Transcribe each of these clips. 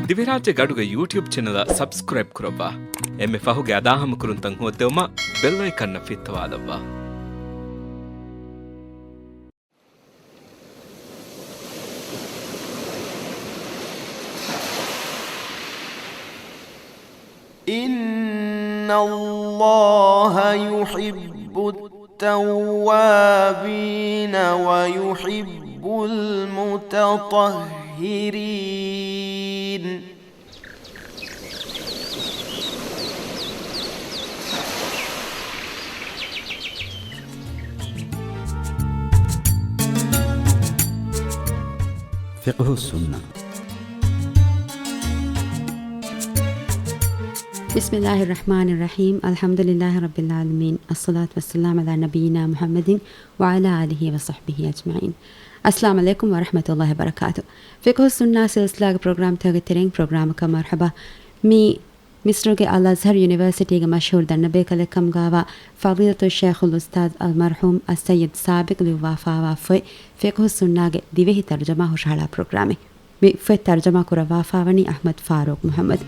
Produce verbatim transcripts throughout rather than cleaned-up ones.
ދިވެހިރާއްޖޭގެ އަޑުގެ ޔޫޓިއުބް ޗެނަލަށް ސަބްސްކްރައިބް ކުރައްވާ. އެންމެ ފަހުގެ އަދާހަމަކުރުންތައް ހޯއްދެވުމަށް ބެލް އައިކަންއަށް ފިއްތަވާލައްވާ. إِنَّ اللَّهَ يُحِبُّ التَّوَّابِينَ وَيُحِبُّ الْمُتَطَهِّرِينَ. فقه السنة. بسم الله الرحمن الرحيم. الحمد لله رب العالمين. الصلاة والسلام على نبينا محمد وعلى آله وصحبه أجمعين. السلام عليكم ورحمة الله وبركاته. ފިޤުހުއްސުންނާ ސިލްސިލާގެ ޕްރޮގްރާމްތަކުގެ ތެރެއިން ޕްރޮގްރާމަކަށް މަރުޙަބާ. މި މިސްރުގެ އަލްއަޒްހަރު ޔުނިވަރސިޓީގެ މަޝްހޫރު ދަންނަބޭކަލެއް ކަމުގާވާ ފަޟީލަތުއްޝައިޚުލް އުސްތާޛް އަލްމަރްޙޫމް އައްސައްޔިދު ސާބިޤް ލިޔުއްވާފާވާ ފޮތް ފިޤުހުއްސުންނާގެ ދިވެހި ތަރުޖަމާ ހުށަހަޅާ ޕްރޮގްރާމެއް. މި ފޮތް ތަރުޖަމާ ކުރައްވާފާވަނީ އަޙްމަދު ފާރޫޤް މުޙައްމަދު.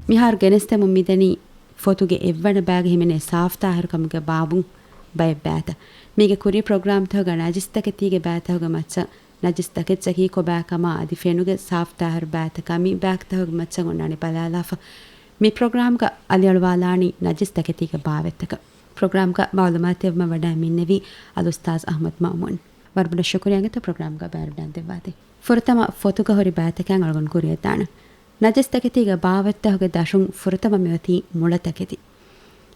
މިހާރު ގެނެސްދެމުން މިދަނީ ފޮތުގެ އެއްވަނަ ބައިގަ ހިމެނޭ ސާފުޠާހިރުކަމުގެ ބާބުން ބައެއް ބައިތައް. މީގެ ކުރީ ޕްރޮގްރާމްތަކުގަ ނަޖިސްތަކެތީގެ ބައިތަކުގެ މައްޗަށް ނަޖިސް ތަކެއްޗަކީ ކޮބާ ކަމާ އަދި ފެނުގެ ސާފު ތާހިރު ބައިތަކާ މި ބައިތަކުގެ މައްޗަށް އޮންނާނެ ބަލާލާފަ. މި ޕްރޮގްރާމްގަ އަލިއަޅުވާލާނީ ނަޖިސް ތަކެތީގެ ބާވަތްތަކަށް. ޕްރޮގްރާމްގަ މައުލޫމާތު ދެއްވުމަށް ވަޑައިގެންނެވީ އަލްއުސްތާޛް އަޙްމަދު މައުމޫން. ވަރަށް ބޮޑަށް ޝުކުރިއްޔާ އިނގޭތޯ ޕްރޮގްރާމްގަ ބައިވެރިވެގެންދެއްވާތީ. ފުރަތަމަ ފޮތުގަ ހުރި ބައިތަކާ އަޅުގަނޑު ކުރިއަށްދާނަން. ނަޖިސް ތަކެތީގެ ބާވަތްތަކުގެ ދަށުން ފުރަތަމަ މިއޮތީ މުޅަ ތަކެތި.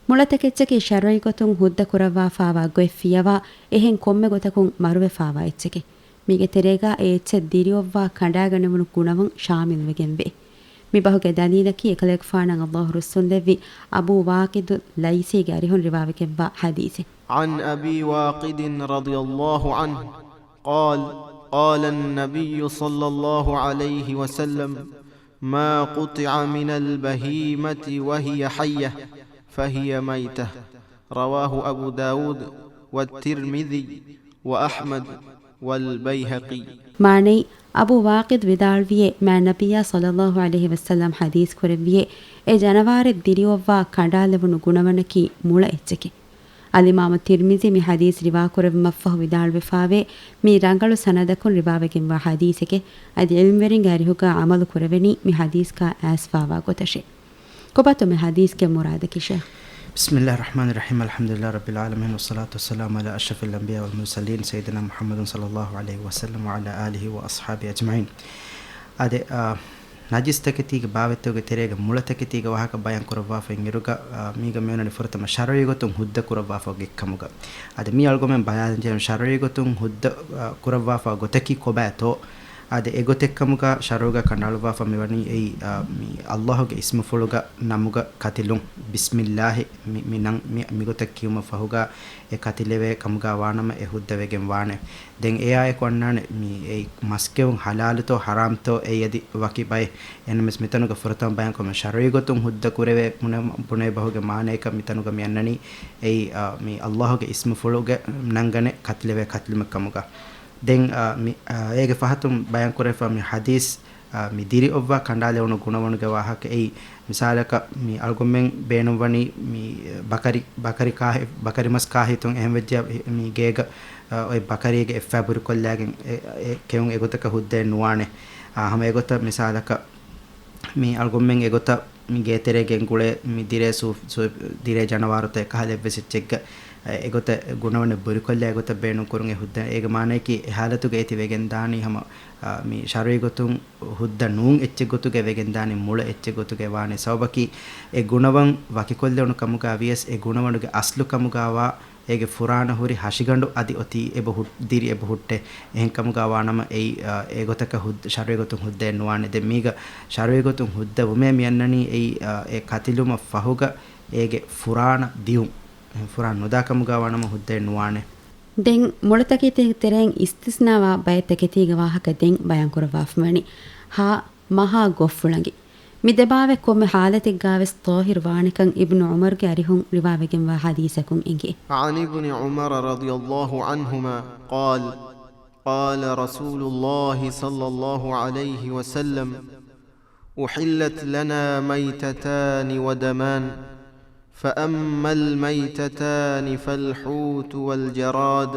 މުޅަ ތަކެއްޗަކީ ޝަރުޢީ ގޮތުން ހުއްދަ ކުރައްވާފާވާ ގޮތް ފިޔަވާ އެހެން ކޮންމެ ގޮތަކުން މަރުވެފާވާ އެއްޗެކޭ. މީގެ ތެރޭގަ އެ އެއްޗެއް ދިރިއޮއްވާ ކަނޑާގަނެވުނު ގުނަވަން ޝާމިލްވެގެންވޭ. މި ބަހުގެ ދަލީލަކީ އެކަލޭގެފާނަށް އަލްލާހު ރުއްސުންލެއްވި އަބޫ ވާޤިދު ލައިސީގެ އަރިހުން ރިވާވެގެންވާ ޙަދީޘެއް. عن أبي واقد رضي الله عنه قال قال النبي صلى الله عليه وسلم ما قطع من البهيمة وهي حية فهي ميتة. رواه أبو داود والترمذي وأحمد والبيهقي. މާނައީ، އަބޫ ވާޤިދު ވިދާޅުވިއޭ، މާތް ނަބިއްޔާ ޞައްލައްލާހު ޢަލައިހި ވަސައްލަމް ޙަދީޘް ކުރެއްވިއޭ، އެ ޖަނަވާރެއް ދިރިއޮއްވާ ކަނޑާލެވުނު ގުނަވަނަކީ މުޅަ އެއްޗެކޭ. އަލްއިމާމު ތިރްމިޒީ މި ޙަދީޘް ރިވާކުރެއްވުމަށްފަހު ވިދާޅުވެފާވޭ، މީ ރަނގަޅު ސަނަދަކުން ރިވާވެގެންވާ ޙަދީޘެކޭ. އަދި ޢިލްމުވެރިންގެ އަރިހުގަ ޢަމަލު ކުރެވެނީ މި ޙަދީޘްގަ އައިސްފާވާ ގޮތަށޭ. ކޮބާތޯ މި ޙަދީޘްގެ މުރާދަކީ ޝޭޚް؟ بسم الله الرحمن الرحيم. الحمد لله رب العالمين والصلاة والسلام على أشرف الأنبياء والمرسلين سيدنا محمد صلى الله عليه وسلم وعلى آله وأصحابه أجمعين. އާދެ، އާ، ނަޖިސް ތަކެތީގެ ބާވަތްތަކުގެ ތެރޭގަ މުޅަ ތަކެތީގެ ވާހަކަ ބަޔާން ކުރައްވާފައި އިރުގަ، އާ، މީގަ މިއޮންނަނީ ފުރަތަމަ ޝަރުޢީ ގޮތުން ހުއްދަ ކުރައްވާފަ ގޮތް ކަމުގަ. އަދި މީ އަޅުގަމެން ބަޔާން ޖެހުނު ޝަރުޢީ ގޮތުން ހުއްދަ، އާ، ކުރައްވާފަ ގޮތަކީ ކޮބާތޯ؟ އާދެ، އެގޮތެއްކަމުގަ ޝަރުޢުގަ ކަނޑައަޅުއްވާފަ މިވަނީ އެއީ، އާ، މި އައްލާހުގެ އިސްމުފުޅުގަ ނަމުގަ ކަތިލުން، ބިސްމިއްލާހި މި، މި ނަން، މި، މިގޮތަށް ކިޔުމަށް ފަހުގަ އެ ކަތިލެވޭ ކަމުގަ ވާނަމަ އެ ހުއްދަ ވެގެން ވާނެ. ދެން އެއާއެކު އަންނާނެ މި އެއީ މަސްގެއުން ޙަލާލުތޯ ޙަރާމްތޯ އެއީ އަދި ވަކި ބައެއް. އެހެންނަމަވެސް މިތަނުގަ ފުރަތަމަ ބަޔާންކޮށް ޝަރުޢީ ގޮތުން ހުއްދަ ކުރެވޭ ބުނެ، ބުނޭ ބަހުގެ މާނަޔަކަށް މިތަނުގަ މި އަންނަނީ އެއީ، އާ، މި އައްލާހުގެ އިސްމުފުޅުގެ ނަންގަނެ ކަތިލެވޭ ކަތިލުމެއް ކަމުގަ. ދެން، އާ، މި، އާ، އޭގެ ފަހަތުން ބަޔާންކުރެވިފަ މި ޙަދީޘް، އާ، މި ދިރިއޮއްވާ ކަނޑާލެވުނު ގުނަވަނުގެ ވާހަކަ އެއީ، މިސާލަކަށް މި އަޅުގަނޑުމެން ބޭނުންވަނީ މި ބަކަރި، ބަކަރި ކާހި، ބަކަރި މަސް ކާހިތުން އެހެން ވެއްޖެ މި ގޭގަ، އާ، އޮތް ބަކަރީގެ އެއްފައި ބުރިކޮށްލާގެން އެ، އެ ކެއުން އެގޮތަކަށް ހުއްދައެއް ނުވާނެ. އާ، ހަމަ އެގޮތަށް މިސާލަކަށް މި އަޅުގަނޑުމެން އެގޮތަށް މި ގޭތެރޭ ގެންގުޅޭ މި ދިރޭ ސޫ، ސޫ، ދިރޭ ޖަނަވާރުތައް އެކަހަލަ އެއްވެސް އެއްޗެއްގަ އެގޮތަށް ގުނަވަނެއް ބުރިކޮށްލާ އެގޮތަށް ބޭނުން ކުރުން އެ ހުއްދަ. އޭގެ މާނަޔަކީ އެ ޙާލަތުގަ އޭތި ވެގެން ދާނީ ހަމަ، އާ، މި ޝަރުޢީ ގޮތުން ހުއްދަ ނޫން އެއްޗެއް ގޮތުގަ ވެގެން ދާނީ މުޅަ އެއްޗެއް ގޮތުގަ ވާނެ. ސަބަބަކީ އެ ގުނަވަން ވަކިކޮށްލެވުނު ކަމުގަ ވިޔަސް އެ ގުނަވަނުގެ އަސްލު ކަމުގަ ވާ އޭގެ ފުރާނަ ހުރި ހަށިގަނޑު އަދި އޮތީ އެބަ ހުއް، ދިރި އެބަ ހުއްޓޭ. އެހެންކަމުގަ ވާނަމަ އެއީ، އާ، އެގޮތަކަށް ހުއްދަ، ޝަރުޢީ ގޮތުން ހުއްދައެއް ނުވާނެ. ދެން މީގަ ޝަރުޢީ ގޮތުން ހުއްދަ ވުމޭ މި އަންނަނީ އެއީ، އާ، އެ ކަތިލުމަށް ފަހުގަ އޭގެ ފުރާނަ ދިޔުން. އެ ފުރާނަ ނުދާ ކަމުގަ ވާނަމަ ހުއްދައެއް ނުވާނެ. ދެން މުޅަ ތަކެތީގެ ތެރެއިން އިސްތިސްނާވާ ބައެއް ތަކެތީގެ ވާހަކަ ދެން ބަޔާން ކުރައްވާފަ ވަނީ. ހާ، މަހާ ގޮށްފުޅަނގި. މި ދެ ބާވަތް ކޮންމެ ޙާލަތެއްގާވެސް ޠާހިރު ވާނެކަން އިބްނު ޢުމަރުގެ އަރިހުން ރިވާވެގެންވާ ޙަދީޘަކުން އެނގޭ. عن ابن عمر رضي الله عنهما قال، قال رسول الله صلى الله عليه وسلم، أحلت لنا ميتتان ودمان، فأما الميتتان فالحوت والجراد،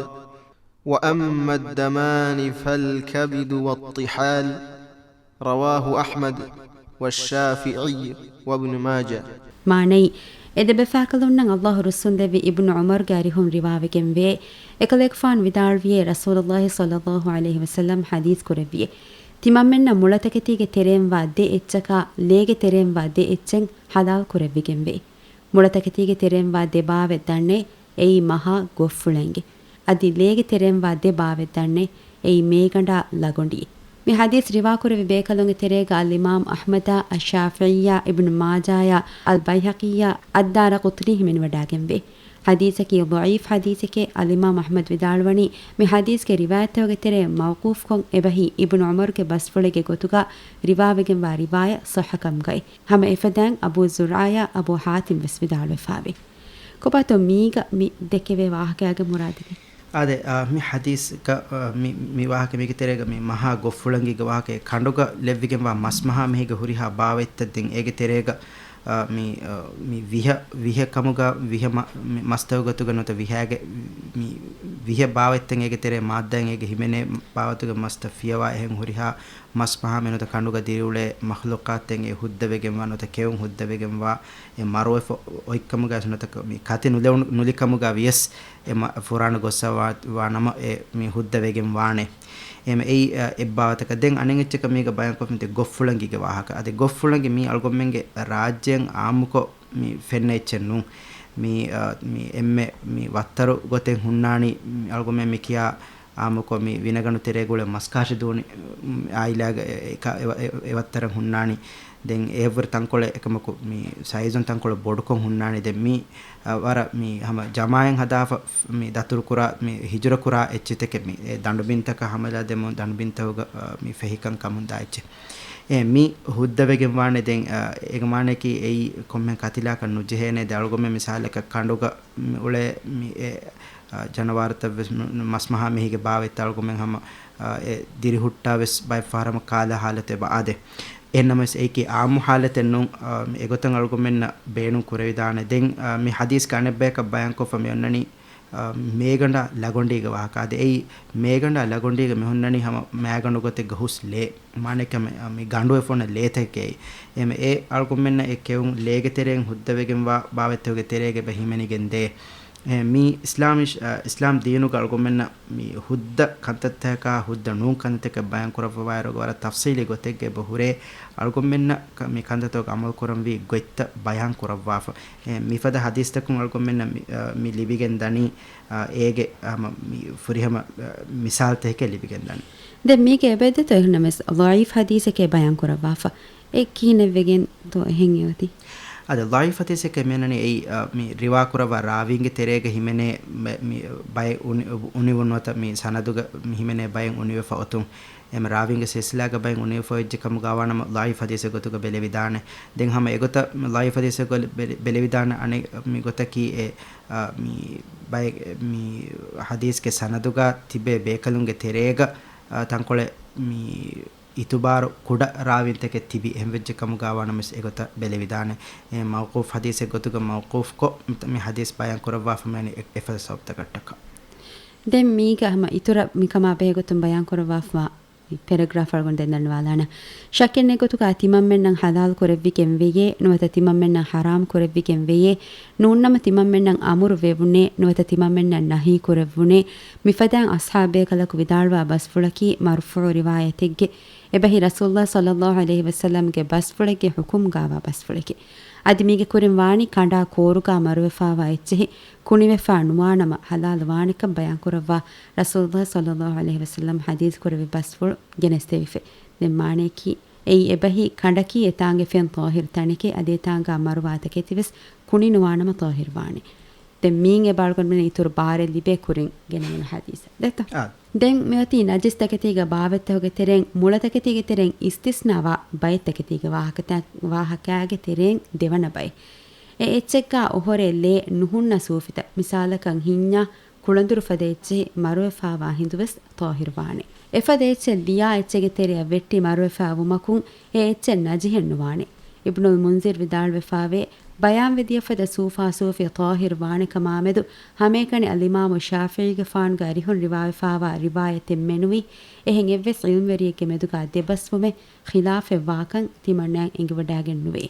وأما الدمان فالكبد والطحال. رواه أحمد والشافعي وابن ماجه. މާނައީ، އެ ދެބަފާކަލުންނަށް ﷲ ރުއްސުންދެއްވި އިބްނު ޢުމަރުގެ އަރިހުން ރިވާވެގެންވޭ، އެކަލޭގެފާނު ވިދާޅުވިޔޭ، ރަސޫލުﷲ ޞައްލަﷲ ޢަލައިހި ވަސައްލަމް ޙަދީޘް ކުރެއްވިޔޭ، ތިމަންމެންނަށް މުޅަތަކެތީގެ ތެރެއިންވާ ދެ އެއްޗަކާ ލޭގެ ތެރެއިންވާ ދެ އެއްޗެއް ޙަލާލް ކުރެއްވިގެންވޭ. މުޅަތަކެތީގެ ތެރެއިންވާ ދެ ބާވަތް ދަންނޭ، އެއީ މަހާ ގޮށްފުޅެންގެ. އަދި ލޭގެ ތެރެއިންވާ ދެ ބާވަތް ދަންނޭ، އެއީ މޭގަނޑާ ލަގޮނޑިއެ. މި ޙަދީޘް ރިވާކުރެއްވި ބޭކަލުންގެ ތެރޭގަ އަލްއިމާމް އަޙްމަދާ، އައްޝާފިޢީއާ، އިބްނު މާޖާއާ، އަލްބައިހަޤީއާ، އައްދާރަޤުޠުނީ ހިމެނިވަޑާގެންވޭ. ޙަދީޘަކީ ޟަޢީފް ޙަދީޘެކޭ. އަލްއިމާމް އަޙްމަދު ވިދާޅުވަނީ، މި ޙަދީޘްގެ ރިވާޔަތްތަކުގެ ތެރޭ މައުޤޫފްކޮށް އެބަހީ އިބްނު ޢުމަރުގެ ބަސްފުޅެއްގެ ގޮތުގަ ރިވާވެގެންވާ ރިވާޔަތް ޞައްޙަކަމުގައި. ހަމަ އެފަދައިން އަބޫ ޒުރްޢާއާ އަބޫ ޙާތިމް ވެސް ވިދާޅުވެފާވޭ. ކޮބާތޯ މީގަ މި ދެކެވޭ ވާހަކައިގެ މުރާދަކީ؟ އާދެ، އާ، މި ޙަދީޘްގަ، އާ، މި، މި ވާހަކަ މީގެ ތެރޭގަ މި މަހާ ގޮށްފުޅަނގީގެ ވާހަކައެއް ކަނޑުގަ ލެއްވިގެންވާ މަސްމަހާ މީހެއްގެ ހުރިހާ ބާވަތްތައް ދެން އޭގެ ތެރޭގަ، އާ، މި، އާ، މި ވިހަ، ވިހަ ކަމުގަ ވިހަ މަ-، މި މަސްތަކުގެ ގޮތުގަ ނުވަތަ ވިހާގެ މި ވިހަ ބާވަތްތައް އޭގެ ތެރޭ މާއްދާއިން އޭގެ ހިމެނޭ ބާވަތުގެ މަސްތައް ފިޔަވާ އެހެން ހުރިހާ މަސްމަހާ މި ނުވަތަ ކަނޑުގަ ދިރިއުޅޭ މަޚްލޫޤާތެއް އެ ހުއްދަވެގެންވާ ނުވަތަ ކެއުން ހުއްދަވެގެންވާ އެ މަރުވެފަ އޮތްކަމުގައި ނުވަތަ މި ކަތި ނުލެވުނު، ނުލިކަމުގަ ވިޔަސް އެ މަ-، ފުރާނަ ގޮއްސަ ވާ، ވާ ނަމަ އެ މި ހުއްދަވެގެން ވާނެ. އެމަ އެއީ، އަ، އެއްބާވަތަކަށް. ދެން އަނެއް އެއްޗަކަށް މީގަ ބަޔާންކޮށްފަ މިތި ގޮށްފުޅަނގީގެ ވާހަކަ. އަދި ގޮށްފުޅަނގި މީ އަޅުގަނޑުމެންގެ ރާއްޖޭން އާއްމުކޮށް މި ފެންނަ އެއްޗެއް ނޫން. މި، އަ، މި އެންމެ މި ވައްތަރު ގޮތެއް ހުންނާނީ، މި އަޅުގަނޑުމެން މި ކިޔާ އާއްމުކޮށް މި ވިނަގަނޑު ތެރޭގަ އުޅޭ މަސްކާށި ދޫނި، މް، އާއިލާގަ އެ، އެ، އެ، އެ، އެވައްތަރަށް ހުންނާނީ. ދެން އެއަށްވުރެ ތަންކޮޅެއް އެކަމަކު މި ސައިޒުން ތަންކޮޅު ބޮޑުކޮށް ހުންނާނީ. ދެން މި، އަ، ވަރަށް މި ހަމަ ޖަމާއެއް ހަދާފަ މި ދަތުރުކުރާ، މި ހިޖުރަކުރާ އެއްޗެތެކެއް މި އެ ދަނޑުބިންތަކަށް ހަމަލާ ދެމުން ދަނޑުބިންތަކުގަ، އަ، މި ފެހިކަން ކަމުން ދާ އެއްޗެއް. އެ މި ހުއްދަވެގެން ވާނެ. ދެން، އަ، އޭގެ މާނައަކީ އެއީ ކޮންމެ ކަތިލާކަށް ނުޖެހޭނެ. ދެ އަޅުގަމެން މިސާލަކަށް ކަނޑުގަ މި އުޅޭ މި އެ އަ، ޖަނަވާރުތައް ވެސް ނު-، ނު-، މަސްމަހާ މީހެއްގެ ބާވަތްތައް އަޅުގަމެން ހަމަ، އަ، އެ ދިރިހުއްޓާ ވެސް ބައެއް ފަހަރަށް ހަމަ ކާލާ ހާލަތެއް އެބަ އާދޭ. އެހެންނަމަވެސް އެއީކީ އާއްމު ހާލަތެއް ނޫން، އަ، އެގޮތަށް އަޅުގަމެންނަށް ބޭނުން ކުރެވިދާނެ. ދެން، އަ، މި ޙަދީޘްގެ އަނެއް ބަޔަކަށް ބަޔާންކޮށްފަ މި އޮންނަނީ، އަ، މޭގަނޑާ ލަގޮނޑީގެ ވާހަކަ. އަދި އެއީ މޭގަނޑާ ލަގޮނޑީގަ މި ހުންނަނީ ހަމަ މާގަނޑު ގޮތެއްގަ ހުސް ލޭ. މާނައަކީ މި، މި ގަނޑު އެފޮނަ ލޭތަކެއް. އެމެ އެ އަޅުގަނޑުމެންނަށް އެ ކެއުން ލޭގެ ތެރެއިން ހުއްދަވެގެންވާ ބާވަތްތަކުގެ ތެރޭގަ އެބަ ހިމެނިގެން ދޭ. އެ، މި އިސްލާމި، އަ، އިސްލާމް ދީނުގަ އަޅުގަނޑުމެންނަށް މި ހުއްދަ ކަންތައްތަކާ ހުއްދަ ނޫން ކަންތައްތަކެއް ބަޔާން ކުރައްވަވާއިރު ވަރަށް ތަފްސީލީ ގޮތެއްގަ އެބަ ހުރޭ އަޅުގަނޑުމެންނަށް ކަ-، މި ކަންތައްތަކުގަ އަމަލު ކުރަންވީ ގޮތްތައް ބަޔާން ކުރައްވާފަ. އެ، މިފަދަ ޙަދީޘްތަކުން އަޅުގަނޑުމެންނަށް މި، އަ، މި ލިބިގެން ދަނީ، އަ، އޭގެ ހަމަ މި ފުރިހަމަ، އަ، މިސާލުތަކެކޭ ލިބިގެން ދަނީ. ދެން މީގެ އެބައިދޭތޯ އެހެންނަމަވެސް ޟަޢީފް ޙަދީޘެކޭ ބަޔާން ކުރައްވާފަ. އެ ކިހިނެއްވެގެންތޯ އެހެން އެއޮތީ؟ އަދި ޟަޢީފް ޙަދީޘެކޭ މިއޮންނަނީ އެއީ، އަ، މި ރިވާ ކުރައްވާ ރާވީންގެ ތެރޭގަ ހިމެނޭ މެ-، މި ބައެއް އުނި-، އުނިވުން ނުވަތަ މި ސަނަދުގަ މި ހިމެނޭ ބައެއް އުނިވެފަ އޮތުން. އެމެ ރާވީންގެ ސިލްސިލާގަ ބައެއް އުނިވެފަ އޮތްޖެ ކަމުގަ ވާނަމަ ޟަޢީފް ޙަދީޘެއް ގޮތުގަ ބެލެވިދާނެ. ދެން ހަމަ އެގޮތަށް ޟަޢީފް ޙަދީޘެއް ގޮތުގަ ބެލެ-، ބެލެވިދާނެ އަނެއް މި ގޮތަކީ އެ، އަ، މި ބައެއް މި ޙަދީޘްގެ ސަނަދުގަ ތިބޭ ބޭކަލުންގެ ތެރޭގަ، އަ، ތަންކޮޅެއް މި އިތުބާރު ކުޑަ ރާވީންތަކެއް ތިބި އެހެންވެއްޖެ ކަމުގަ ވާނަމަވެސް އެގޮތަށް ބެލެވިދާނެ. އެ މައުޤޫފް ޙަދީޘެއް ގޮތުގަ މައުޤޫފްކޮށް މި ޙަދީޘް ބަޔާން ކުރައްވާފަ މިވަނީ އެ-، އެފަދަ ސަބަބުތަކަށްޓަކާ. ދެން މީގަ ހަމަ އިތުރަށް މިކަމާ ބެހޭ ގޮތުން ބަޔާން ކުރައްވާފަ މި ޕެރެގްރާފް އަޅުގަނޑު ދެން ދަންނަވާލާނަން. ޝައްކެއް ނެތް ގޮތުގަ ތިމަންމެންނަށް ޙަލާލް ކުރެއްވިގެން ވެޔޭ، ނުވަތަ ތިމަންމެންނަށް ޙަރާމް ކުރެއްވިގެން ވެޔޭ، ނޫންނަމަ ތިމަންމެންނަށް އަމުރު ވެވުނޭ، ނުވަތަ ތިމަންމެންނަށް ނަހީ ކުރެއްވުނޭ. މިފަދައިން އަޞްޙާބު ބޭކަލަކު ވިދާޅުވާ ބަސްފުޅަކީ މަރުފޫޢު ރިވާޔަތެއްގެ، އެބަހީ ރަސޫލުﷲ ޞައްލަﷲ ޢަލައިހި ވަސައްލަމްގެ ބަސްފުޅެއްގެ ޙުކުމްގާވާ ބަސްފުޅެކޭ. އަދި މީގެ ކުރިން ވާނީ ކަނޑާ ކޯރުގާ މަރުވެފާވާ އެއްޗެހި ކުނިވެފާ ނުވާނަމަ ޙަލާލު ވާނެކަން ބަޔާން ކުރައްވާ ރަސޫލުﷲ ޞައްލަﷲ ޢަލައިހި ވަސައްލަމް ޙަދީޘް ކުރެއްވި ބަސްފުޅު ގެނެސްދެވިފަ. ދެން މާނައަކީ، އެއީ އެބަހީ ކަނޑަކީ އެތާނގެ ފެން ޠާހިރު ތަނެކޭ، އަދި އެތާނގާ މަރުވާތަކެތިވެސް ކުނިނުވާނަމަ ޠާހިރު ވާނެ. ދެން މީން އެބަ އަޅުގަނޑުމެން އިތުރު ބާރެއް ލިބޭ ކުރިން ގެނެވުނު ޙަދީޘެއް ދެއްތޯ؟ އާ. ދެން މިއޮތީ ނަޖިސް ތަކެތީގެ ބާވަތްތަކުގެ ތެރެއިން މުޅަ ތަކެތީގެ ތެރެއިން އިސްތިސްނާވާ ބައެއް ތަކެތީގެ ވާހަކަތައް، ވާހަކާގެ ތެރެއިން ދެވަނަ ބައެއް. އެ އެއްޗެއްގާ އޮހޮރޭ ލޭ ނުހުންނަ ސޫފިތައް، މިސާލަކަށް ހިންޏާ، ކުޅަނދުރު ފަދަ އެއްޗެހި މަރުވެފާވާ ހިނދުވެސް ޠާހިރު ވާނެ. އެފަދަ އެއްޗެއް ލިޔާ އެއްޗެއްގެ ތެރެއަށް ވެއްޓި މަރުވެފާ ވުމަކުން އެ އެއްޗެއް ނަޖިހެއް ނުވާނެ. އިބްނުލް މުންޒިރު ވިދާޅުވެފާވޭ، ބަޔާންވެ ދިޔަ ފަދަ ސޫފާ ސޫފި ޠާހިރު ވާނެ ކަމާމެދު ހަމައެކަނި އަލްއިމާމު ޝާފިޢީގެފާނުގެ އަރިހުން ރިވާވެފާވާ ރިވާޔަތެއް މެނުވީ، އެހެން އެއްވެސް ޢިލްމުވެރިއެއްގެ މެދުގާ ދެބަސްވުމެއް ޚިލާފެއް ވާކަން ތިމަންނައަށް އެނގިވަޑާގެން ނުވޭ.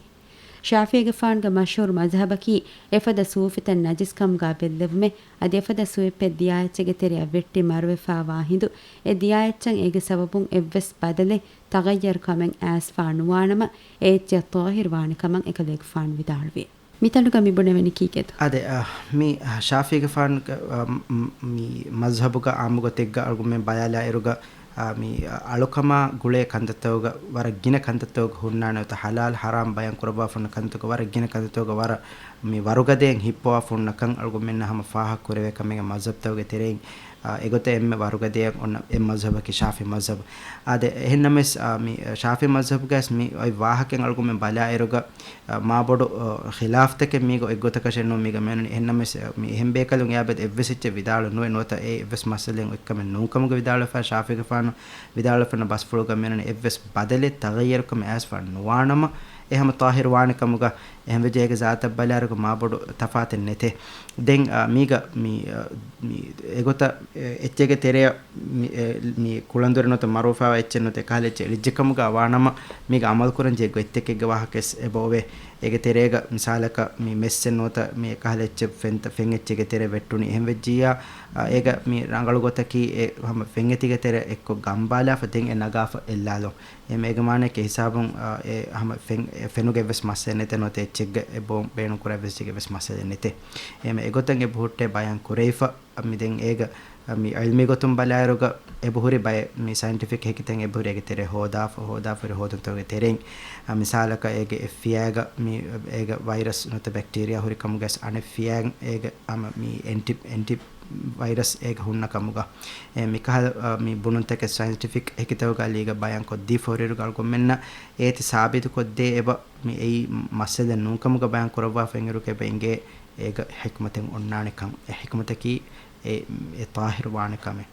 ޝާފިޢީގެފާނުގެ މަޝްހޫރު މަޒްހަބަކީ، އެފަދަ ސޫފިތައް ނަޖިސްކަމުގާ ބެއްލެވުމެއް، އަދި އެފަދަ ސޫފިއެއް ދިޔާ އެއްޗެއްގެ ތެރެއަށް ވެއްޓި މަރުވެފާވާ ހިނދު، އެ ދިޔާ އެއްޗަށް އޭގެ ސަބަބުން އެއްވެސް ބަދަލެއް، ތަޣައްޔަރު ކަމެއް އައިސްފާ ނުވާނަމަ، އެ އެއްޗެއް ޠާހިރު ވާނެ ކަމަށް އެކަލޭގެފާނު ވިދާޅުވި. މިތަނުގަ މި ބުނެވެނީ ކީކޭތޯ؟ އާދެ، އަ، މި، އަ، ޝާފިޢީގެފާނުގެ، އަ، މް، މި މަޒްހަބުގަ އާއްމު ގޮތެއްގަ އަޅުގަނޑުމެން ބަލާލާއިރުގަ، އާ، މި، އަ، އަޅުކަމާ ގުޅޭ ކަންތައްތަކުގަ ވަރަށް ގިނަ ކަންތައްތަކުގަ ހުންނާނެ އޮތަ ޙަލާލް ޙަރާމް ބަޔާން ކުރައްވާފަ ހުންނަ ކަންތައްތަކުގަ ވަރަށް ގިނަ ކަންތައްތަކުގަ ވަރަށް މި ވަރުގަދައިން ހިއްޕަވާފަ ހުންނަ ކަން އަޅުގަނޑުމެންނަށް ހަމަ ފާހަގަ ކުރެވޭ ކަމެއް މަޒްހަބްތަކުގެ ތެރެއިން، އާ، އެގޮތަށް އެންމެ ވަރުގަދައިން އޮންނަ އެއް މަޒްހަބަކީ ޝާފިޢީ މަޒްހަބު. އާދެ، އެހެންނަމަވެސް، އާ، މި، އާ، ޝާފިޢީ މަޒްހަބުގައި މި އޮތް ވާހަކައިން އަޅުގަނޑުމެން ބަލާއިރުގަ، އާ، މާބޮޑު، އާ، ޚިލާފްތަކެއް މީގަ އެއްގޮތަކަށެއް ނޫން މީގަ މެނުނީ. އެހެންނަމަވެސް، އާ، މި އެހެން ބޭކަލުން އެއާ ބެދު އެއްވެސް އެއްޗެއް ވިދާޅު ނުވެ ނުވަތަ އެ އެއްވެސް މައްސަލައެއް އޮތްކަމެއް ނޫންކަމުގެ ވިދާޅުވެފަ ޝާފިޢީގެފާނު ވިދާޅުވެފަ ހުންނަ ބަސްފުޅުގަ މެނުނީ އެއްވެސް ބަދަލެއް ތަޣައްޔަރުކަމެއް އައިސްފަ ނުވާނަމަ، އެ ހަމަ ޠާހިރު ވާނެ ކަމުގަ އެހެންވެއްޖެ އޭގެ ޒާތަށް ބަލާއިރުގަ މާބޮޑު ތަފާތެއް ނެތޭ. ދެން، އާ، މީގަ މި، އާ، މި އެގޮތަށް އެ އެއްޗެއްގެ ތެރެއަށް މި، އެ، މި ކުޅަނދުރެއް ނުވަތަ މަރުވެފާވާ އެއްޗެއް ނުވަތަ އެކަހަލަ އެއްޗެއް އެޅިއްޖެ ކަމުގަ ވާނަމަ، މީގަ އަމަލު ކުރަން ޖެހޭ ގޮތްތަކެއްގެ ވާހަކަވެސް އެބައޮވޭ. އޭގެ ތެރޭގަ މިސާލަކަށް މި މެއްސެއް ނުވަތަ މި އެކަހަލަ އެއްޗެއް ފެންތަ-، ފެން އެއްޗެއްގެ ތެރެ ވެއްޓުނީ. އެހެން ވެއްޖިއްޔާ، އާ، އޭގަ މި ރަނގަޅު ގޮތަކީ އެ ހަމަ ފެން އެތިގެ ތެރެ އެއްކޮށް ގަނބާލާފަ ދެން އެ ނަގާފަ އެއްލާލުން. އެ މޭގެ މާނައަކީ ހިސާބުން، އާ، އެ ހަމަ ފެން-، އެ ފެނުގެ އެއްވެސް މައްސަލައެއް ނެތޭ ނުވަތަ އެއްޗެއްގެ އެ ބޯ-، ބޭނުން ކުރާ އެއްވެސް އެއްޗެއްގެ އެއްވެސް މައްސަލައެއް ނެތޭ. އެ މެ އެގޮތަށް އެބަ ހުއްޓޭ ބަޔާން ކުރެވިފަ. މި ދެން އޭގަ، މި ޢިލްމީ ގޮތުން ބަލާއިރުގަ އެބަހުރި ބައެއް މި ސައިންޓިފިކް ހެކިތައް އެބަހުރި އޭގެ ތެރޭ ހޯދާފަ، ހޯދާފަ ހުރި ހޯދުންތަކުގެ ތެރެއިން، އަ، މިސާލަކަށް އޭގެ އެއްފިޔާގަ މި އޭގަ ވައިރަސް ނުވަތަ ބެކްޓީރިއާ ހުރި ކަމުގަސް އަނެއްފިޔާގަ އޭގަ ހަމަ މި އެންޓި، އެންޓި ވައިރަސް އޭގަ ހުންނަ ކަމުގަ. އެ މިކަހަލަ، އަ، މި ބުނުންތަކެއް ސައިންޓިފިކް ހެކިތަކުގަ ލީގަ ބަޔާން ކޮށްދީފަ ހުރިއިރުގަ އަޅުގަނޑުމެންނަށް އޭތި ސާބިތުކޮށްދޭ އެބަ މި އެއީ މައްސަލަ ނޫންކަމުގަ ބަޔާން ކުރައްވާފަ އިންއިރުގަ އެބަ އިނގޭ އޭގަ ޙިކްމަތެއް އޮންނާނެ ކަން. އެ ޙިކްމަތަކީ އެ، އެ ޠާހިރު ވާނެ ކަމެއް.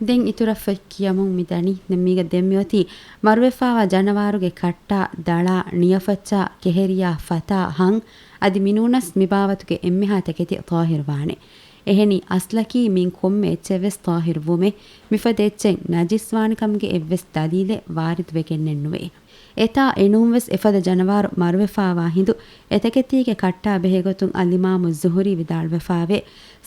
ދެން އިތުރަށް ފޮތް ކިޔަމުން މި ދަނީ. ދެން މީގަ ދެން މިއޮތީ މަރުވެފާވާ ޖަނަވާރުގެ ކައްޓާ، ދަޅާ، ނިޔަފައްޗާ، ކެހެރިޔާ، ފަތާ، ހަން، އަދި މިނޫނަސް މިބާވަތުގެ އެންމެހާ ތަކެތި ޠާހިރު ވާނެ. އެހެނީ އަސްލަކީ މިން ކޮންމެ އެއްޗެއްވެސް ޠާހިރު ވުމެއް، މިފަދަ އެއްޗެއް ނަޖިސް ވާނެ ކަމުގެ އެއްވެސް ދަލީލެއް ވާރިދުވެގެންނެއް ނުވޭ. އެތާ އެނޫންވެސް އެފަދަ ޖަނަވާރު މަރުވެފާވާ ހިނދު އެތަކެތީގެ ކައްޓާ ބެހޭގޮތުން އަލްއިމާމު ޒުހުރީ ވިދާޅުވެފާވޭ،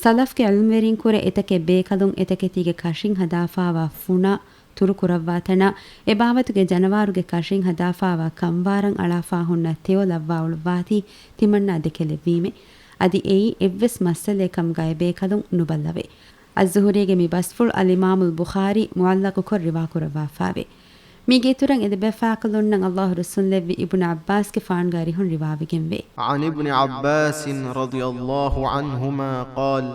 ސަލަފްގެ ޢިލްމުވެރިންކުރެ އެތަކެއް ބޭކަލުން އެތަކެތީގެ ކަށިން ހަދާފާވާ ފުނާ ތުރުކުރައްވާތަނާ، އެބާވަތުގެ ޖަނަވާރުގެ ކަށިން ހަދާފާވާ ކަންވާރަށް އަޅާފާ ހުންނަ ތެޔޮ ލައްވާ އުޅުއްވާތީ ތިމަންނާ ދެކެލެއްވީމެ. އަދި އެއީ އެއްވެސް މައްސަލައެއް ކަމުގައި ބޭކަލުން ނުބައްލަވޭ. އައްޒުހުރީގެ މި ބަސްފުޅު އަލްއިމާމުލް ބުޚާރީ މުޢައްލަޤުކޮށް ރިވާކުރައްވާފާވޭ. މީގެ އިތުރަށް އެދެބަފާކަލުންނަށް އައްލާހު ރުއްސުންލެއްވި އިބްނު ޢައްބާސްގެފާނުގެ އަރިހުން ރިވާވެގެންވޭ. عن ابن عباس رضي الله عنهما قال: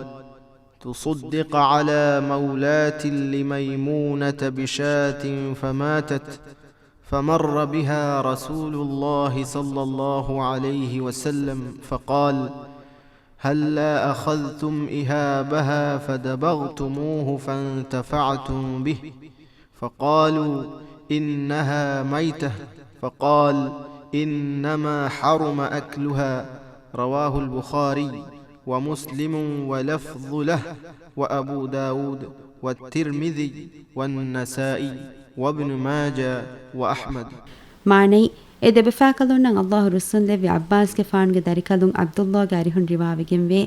تصدق على مولاة لميمونة بشاة فماتت، فمر بها رسول الله صلى الله عليه وسلم فقال: هلا أخذتم إهابها فدبغتموه فانتفعتم به؟ فقالوا: إنها ميتة. فقال: إنما حرم أكلها. رواه البخاري ومسلم ولفظ له وأبو داود والترمذي والنسائي وابن ماجه وأحمد. މާނައީ، އެ ދެބަފާކަލުންނަށް އައްލާހު ރުއްސުންލެއްވި ޢައްބާސްގެފާނުގެ ދަރިކަލުން ޢަބްދުއްލާގެ އަރިހުން ރިވާވެގެންވޭ.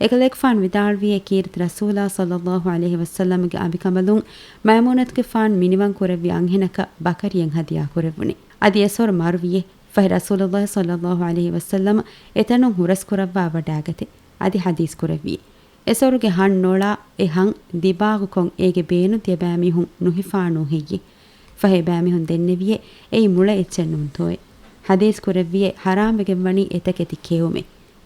އެކަލޭގެފާނު ވިދާޅުވިއޭ، ކީރިތި ރަސޫލާ ޞައްލައްލާހު ޢަލައިހި ވަސައްލަމްގެ އަނބިކަނބަލުން މައިމޫނަތުގެފާނު މިނިވަން ކުރެއްވި އަންހެނަކަށް ބަކަރިއެއް ހަދިޔާ ކުރެއްވުނީ. އަދި އެސޮރު މަރުވިއޭ. ފަހެ ރަސޫލުއްލާހި ޞައްލައްލާހު ޢަލައިހި ވަސައްލަމަ އެތަނުން ހުރަސްކުރައްވާ ވަޑާގަތޭ. އަދި ޙަދީޘް ކުރެއްވިއޭ. އެސޮރުގެ ހަން ނޮޅާ އެ ހަން ދިބާގުކޮށް އޭގެ ބޭނުން ތިޔަބައިމީހުން ނުހިފާނޫ ހެއްޔޭ؟ ފަހެ ބައިމީހުން ދެންނެވިއޭ އެއީ މުޅަ އެއްޗެއް ނޫންތޯއޭ. ޙަދީޘް ކުރެއްވިއޭ ޙަރާމްވެގެންވަނީ އެތަކެތި ކެއުމޭ.